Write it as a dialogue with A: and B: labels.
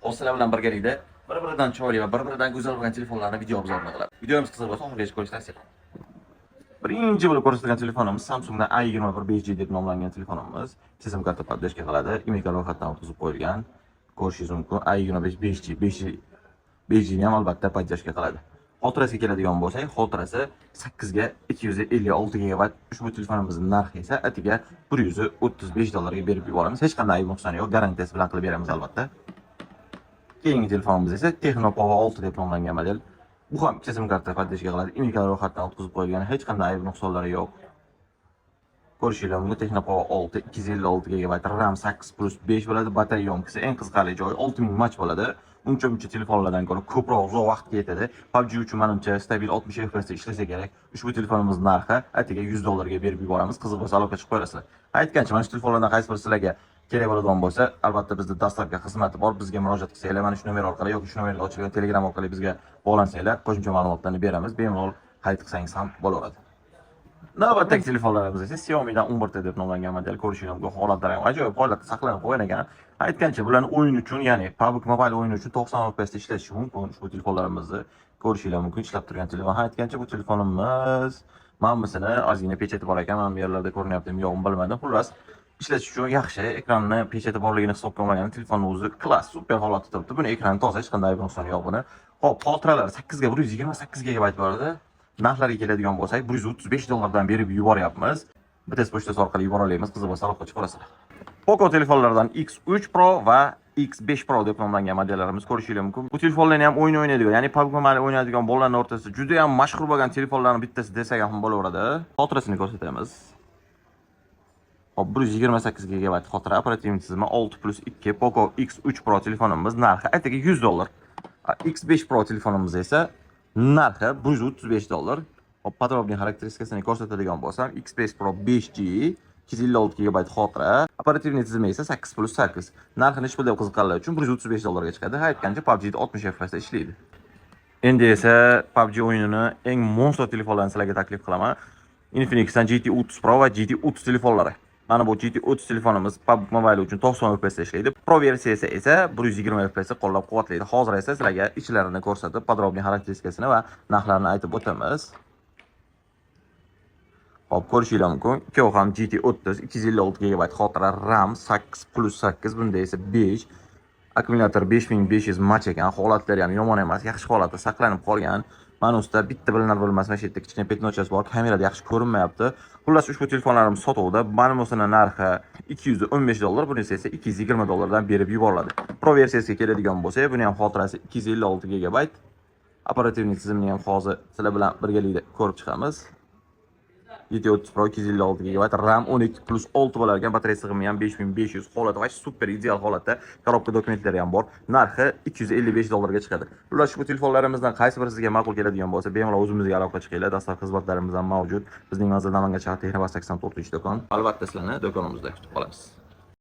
A: Hozir sizlar bilan birgalikda bir-biridan chiroyli va bir-biridan go'zal bo'lgan telefonlarni video обзор ini qilamiz. Videomiz qiziq bo'lsa, oxirigacha ko'rishni tavsiya qilaman. Birinchi bo'lib ko'rsatilgan telefonimiz Samsungdan A21 5G deb nomlangan telefonimiz. SIM karta поддержка qiladi. IMEI ro'yxatdan o'tkazib qo'yilgan. Ko'rishingiz mumkin. A25 5G, 5G, 5G ni ham albatta поддержка qiladi. Xotirasiga keladigan bo'lsak, xotirasi 8 ga 256 gigabayt. Ushbu telefonimizning narxi esa atiga 135 dollarga berib yuboramiz. Hech qanday ayb nuqsoni yo'q, garantiyasi bilan qilib beramiz albatta. Keyingi telefonimiz esa Tecno Pova 6 deb nomlangan model. Bu ham ikkita SIM karta поддержка qiladi. IMEI ro'yxatdan o'tkazib qo'yilgan, hech qanday ayb nuqsonlari yo'q. Ko'rishinglar mumkin, Tecno Pova 6 256 gigabayt, RAM 8 plus 5 bo'ladi, batareya ёмкость i eng qiziqarli joyi 6000 mAh bo'ladi. Uncha muncha telefonlardan ko'ra ko'proq uzoq vaqtga yetadi. PUBG uchun manimcha stabil 60 FPS da ishlasa kerak. Ushbu telefonimiz narxi atiga 100 dollarga berib yuboramiz. Qiziq bo'lsa, aloqa chiqib qo'yasizlar. Aytgancha, mana shu telefonlardan qaysi biri sizlarga kerak bo'ladigan bo'lsa, albatta bizda доставка xizmati bor. Bizga murojaat qilsanglar, mana shu nomer orqali yoki shu nomerga ochilgan Telegram orqali bizga bog'lansanglar, qo'shimcha ma'lumotlarni beramiz. Bemalol xarid qilsangiz ham bo'laveradi. Navbatdagi telefonlarimiz esa Xiaomi'dan 11T deb nomlangan model. Ko'rishingiz mumkin, holatlari ham ajoyib holatda saqlanib qo'ygan ekan. Aytgancha, bularni o'yin uchun, ya'ni PUBG Mobile o'yini uchun 90 FPS da ishlatishi mumkin. Ushbu telefonlarimizni ko'rishinglar mumkin, ishlab turgan telefon. Aytgancha, bu telefonimiz mana ozgina печать i bor ekan, mana bu yerlarda ko'rinyaptimi, yo'qmi, bilmadim. Xullas, ishlatish uchun yaxshi. Ekranni печать i borligini hisobga olmaganda, telefonni o'zi класс, super holatda turibdi. Buni ekrani toza, hech qanday ayb nuqsoni yo'q buni. Xo'p, xotiralari 8 ga 128 gigabayt bo'ladi. Narxlarga keladigan bo'lsak, 135 dollardan berib yuboryapmiz. BTS pochtasi orqali yubora olamiz. Qiziq bo'lsa, aloqa chiqib olasizlar. Poco telefonlaridan X3 Pro va X5 Pro deb nomlangan modellarimiz ko'rishingiz mumkin. Bu telefonlarni ham o'yin o'ynaydigan, ya'ni PUBG Mobile o'ynaydigan bolalarning o'rtasida juda ham mashhur bo'lgan telefonlarning bittasi desak ham bo'laveradi. Xotirasini ko'rsatamiz. Xo'p, 128 gigabayt xotira, operativ tizimi 6 plus 2. Poco X3 Pro telefonimiz narxi atigi 100 dollar. X5 Pro telefonimiz esa narxi 135 dollar. Xo'p, подробный xarakteristikasini ko'rsatadigan bo'lsam, X5 Pro 5G, 256 gigabayt xotira, оперативный tizimi esa 8 plus 8. Narxi nechi pul deb qiziqqanlar uchun, 135 dollarga chiqadi. Ha, aytgancha, PUBG'da 60 FPS da ishlaydi. Endi esa PUBG o'yinini eng monster telefonlarini sizlarga taklif qilaman. Infinix'dan GT 30 Pro va GT 30 telefonlari. Mana bu GT 30 telefonimiz PUBG Mobile uchun 90 FPS da ishlaydi. Pro versiyasi esa 120 FPS qo'llab-quvvatlaydi. Hozir esa sizlarga ichlarini ko'rsatib, подробный xarakteristikasini va narxlarini aytib o'tamiz. Xo'p, ko'rishinglar mumkin. Ikkovi ham GT 30, 256 GB xotira, RAM 8 plus 8, bunda esa 5. Akkumulyator 5500 mAh ekan. Holatlari ham yomon emas, yaxshi holatda saqlanib qolgan. Mana ustida bitta bilinar bilmas mana shu yerda kichkina пятно chasi bor, kamerada yaxshi ko'rinmayapti. Xullas, ushbu telefonlarimiz sotuvda. Mana narxi 215 dollar, bunisi esa 220 dollardan berib yuboriladi. Pro versiyasiga keladigan bo'lsak, buni ham xotirasi 256 gigabayt. Оперативный tizimni ham hozir sizlar bilan birgalikda ko'rib chiqamiz. GT 30 Pro, 256 GB, RAM 12 plus 6 bo'lar ekan, batareya sig'imi ham 5500, holati va super ideal holatda, коробка dokumentlari ham bor. Narxi 255 dollarga chiqadi. Xullas, ushbu telefonlarimizdan qaysi biri sizga ma'qul keladigan bo'lsa, bemalol o'zimizga aloqa chiqinglar. Доставка xizmatlarimiz ham mavjud. Bizning manzil: Namangan shahar, Texnopark 84 do'kon. Albatta, sizlarni do'konimizda kutib qolamiz.